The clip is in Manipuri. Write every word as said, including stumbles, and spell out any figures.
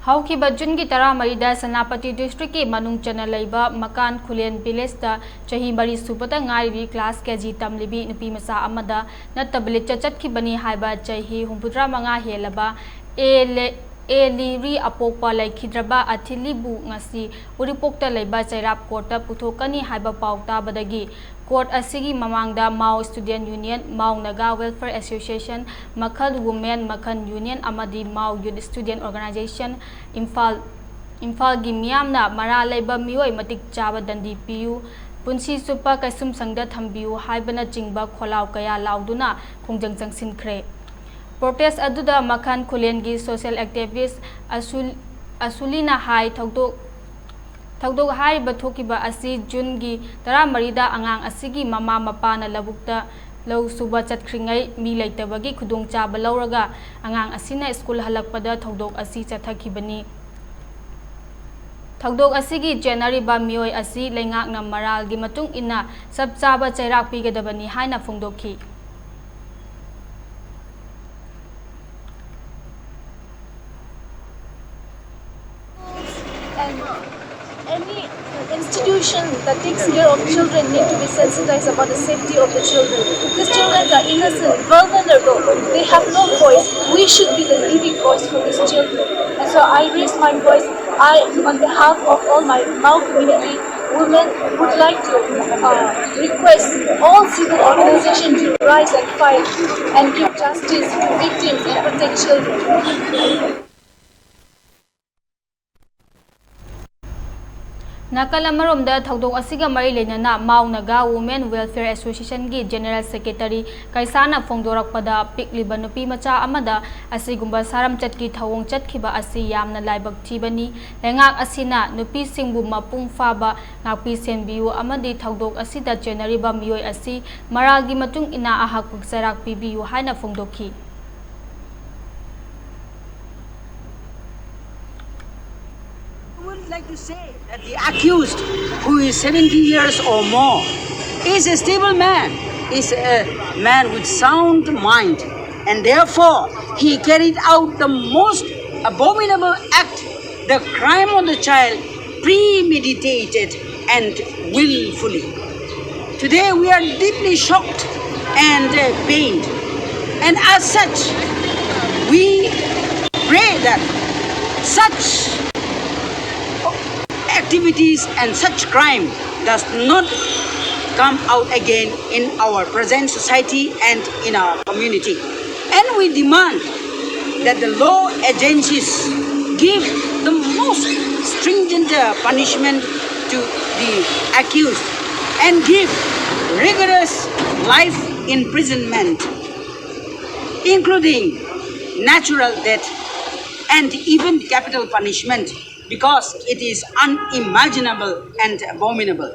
ꯍꯧꯈꯤꯕ ꯖꯨꯟꯒꯤ ꯇꯔꯥꯃꯔꯤꯗ ꯁꯦꯅꯥꯄꯇꯤ ꯗꯤꯁꯇ꯭ꯔꯤꯛꯀꯤ ꯃꯅꯨꯡ ꯆꯟꯅ ꯂꯩꯕ ꯃꯀꯥꯟ ꯈꯨꯂꯦꯟ ꯚꯤꯂꯦꯖꯇ ꯆꯍꯤ ꯃꯔꯤ ꯁꯨꯕꯗ ꯉꯥꯏꯔꯤꯕꯤ ꯀ꯭ꯂꯥꯁ ꯀꯦ ꯖꯤ ꯇꯝꯂꯤꯕꯤ ꯅꯨꯄꯤ ꯃꯆꯥ ꯑꯃꯗ ꯅꯠꯇꯕ ꯂꯤꯆꯠ ꯆꯠꯈꯤꯕꯅꯤ ꯍꯥꯏꯕ ꯆꯍꯤ ꯍꯨꯝꯐꯨꯇꯔꯥ ꯃꯉꯥ ꯍꯦꯜꯂꯕ ꯑꯦ ꯂꯦ-, ꯑꯦ ꯂꯤꯔꯤ ꯑꯄꯣꯛꯄ ꯂꯩꯈꯤꯗ꯭ꯔꯕ ꯑꯊꯤꯂꯤꯕꯨ ꯉꯁꯤ ꯎꯔꯤꯄꯣꯛꯇ ꯂꯩꯕ ꯆꯩꯔꯥꯛ ꯀꯣꯔꯠꯇ ꯄꯨꯊꯣꯛꯀꯅꯤ ꯍꯥꯏꯕ ꯄꯥꯎ ꯇꯥꯕꯗꯒꯤ ꯀꯣꯔꯠ ꯑꯁꯤꯒꯤ ꯃꯃꯥꯡꯗ ꯃꯥꯎ ꯁ꯭ꯇꯨꯗꯦꯟꯠ ꯌꯨꯅꯤꯌꯟ, ꯃꯥꯎ ꯅꯥꯒꯥ ꯋꯦꯜꯐꯤꯌꯔ ꯑꯦꯁꯣꯁꯤꯌꯦꯁꯟ, ꯃꯈꯜ ꯋꯨꯃꯦꯟ, ꯃꯈꯜ ꯌꯨꯅꯤꯌꯟ ꯑꯃꯗꯤ ꯃꯥꯎ ꯌꯨꯊ ꯁ꯭ꯇꯨꯗꯦꯟꯠ ꯑꯣꯔꯒꯅꯥꯏꯖꯦꯁꯟ, ꯏꯝꯐꯥꯜ, ꯏꯝꯐꯥꯜꯒꯤ ꯃꯤꯌꯥꯝꯅ ꯃꯔꯥꯜ ꯂꯩꯕ ꯃꯤꯑꯣꯏ ꯃꯇꯤꯛ ꯆꯥꯕ ꯗꯟꯗꯤ ꯄꯤꯌꯨ, ꯄꯨꯟꯁꯤ ꯆꯨꯞꯄ ꯀꯩꯁꯨꯝꯁꯪꯗ ꯊꯝꯕꯤꯌꯨ ꯍꯥꯏꯕꯅꯆꯤꯡꯕ ꯈꯣꯜꯂꯥꯎ ꯀꯌꯥ ꯂꯥꯎꯗꯨꯅ ꯈꯣꯡꯖꯪ ꯆꯪꯁꯤꯟꯈ꯭ꯔꯦ꯫ ꯄ꯭ꯔꯣꯇꯦꯁ ꯑꯗꯨꯗ ꯃꯈꯜ ꯈꯨꯂꯦꯟꯒꯤ ꯁꯣꯁꯤꯌꯦꯜ ꯑꯦꯛꯇꯤꯚꯤꯁ ꯑꯁꯨꯜ-, ꯑꯁꯨꯂꯤꯅ ꯍꯥꯏ, ꯊꯧꯗꯣꯛ, ꯊꯧꯗꯣꯛ ꯍꯥꯏꯔꯤꯕ ꯊꯣꯛꯈꯤꯕ ꯑꯁꯤ ꯖꯨꯟꯒꯤ ꯇꯔꯥꯃꯔꯤꯗ ꯑꯉꯥꯡ ꯑꯁꯤꯒꯤ ꯃꯃꯥ ꯃꯄꯥꯅ ꯂꯧꯕꯨꯛꯇ ꯂꯧ ꯁꯨꯕ ꯆꯠꯈ꯭ꯔꯤꯉꯩ ꯃꯤ ꯂꯩꯇꯕꯒꯤ ꯈꯨꯗꯣꯡꯆꯥꯕ ꯂꯧꯔꯒ ꯑꯉꯥꯡ ꯑꯁꯤꯅ ꯁ꯭ꯀꯨꯜ ꯍꯜꯂꯛꯄꯗ ꯊꯧꯗꯣꯛ ꯑꯁꯤ ꯆꯠꯊꯈꯤꯕꯅꯤ꯫ ꯊꯧꯗꯣꯛ ꯑꯁꯤꯒꯤ ꯆꯦꯟꯅꯔꯤꯕ ꯃꯤꯑꯣꯏ ꯑꯁꯤ ꯂꯩꯉꯥꯛꯅ ꯃꯔꯥꯜꯒꯤ ꯃꯇꯨꯡ ꯏꯟꯅ ꯆꯞ ꯆꯥꯕ ꯆꯩꯔꯥꯛ ꯄꯤꯒꯗꯕꯅꯤ ꯍꯥꯏꯅ ꯐꯣꯡꯗꯣꯛꯈꯤ꯫ And any institution that takes care of children need to be sensitized about the safety of the children. These children are innocent, vulnerable. They have no voice. We should be the leading voice for these children. And so I raise my voice. I, on behalf of all my Mao community women, would like to uh, request all civil organizations to rise and fight and give justice to victims and protect children. ꯅꯥꯀꯜ ꯑꯃꯔꯣꯝꯗ ꯊꯧꯗꯣꯛ ꯑꯁꯤꯒ ꯃꯔꯤ ꯂꯩꯅꯅ ꯃꯥꯎ ꯅꯥꯒꯥ ꯋꯨꯃꯦꯟ ꯋꯦꯜꯐꯤꯌꯔ ꯑꯦꯁꯣꯁꯤꯌꯦꯁꯟꯒꯤ ꯖꯦꯅꯔꯦꯜ ꯁꯦꯀ꯭ꯔꯦꯇꯔꯤ ꯀꯩꯁꯥꯅ ꯐꯣꯡꯗꯣꯔꯛꯄꯗ, ꯄꯤꯛꯂꯤꯕ ꯅꯨꯄꯤ ꯃꯆꯥ ꯑꯃꯗ ꯑꯁꯤꯒꯨꯝꯕ ꯁꯥꯔꯝꯆꯠꯀꯤ ꯊꯧꯑꯣꯡ ꯆꯠꯈꯤꯕ ꯑꯁꯤ ꯌꯥꯝꯅ ꯂꯥꯏꯕꯛ ꯊꯤꯕꯅꯤ꯫ ꯂꯩꯉꯥꯛ ꯑꯁꯤꯅ ꯅꯨꯄꯤꯁꯤꯡꯕꯨ ꯃꯄꯨꯡ ꯐꯥꯕ ꯉꯥꯛꯄꯤ ꯁꯦꯟꯕꯤꯌꯨ ꯑꯃꯗꯤ ꯊꯧꯗꯣꯛ ꯑꯁꯤꯗ ꯆꯦꯟꯅꯔꯤꯕ ꯃꯤꯑꯣꯏ ꯑꯁꯤ ꯃꯔꯥꯜꯒꯤ ꯃꯇꯨꯡ ꯏꯟꯅ ꯑꯍꯥꯛꯄ ꯆꯩꯔꯥꯛ ꯄꯤꯕꯤꯌꯨ ꯍꯥꯏꯅ ꯐꯣꯡꯗꯣꯛꯈꯤ꯫ I would like to say that the accused, who is seventy years or more, is a stable man, is a man with sound mind, and therefore he carried out the most abominable act, the crime of the child, premeditated and willfully. Today we are deeply shocked and uh, pained, and as such, we pray that such activities and such crime does not come out again in our present society and in our community. And we demand that the law agencies give the most stringent uh, punishment to the accused and give rigorous life imprisonment, including natural death and even capital punishment, because it is unimaginable and abominable.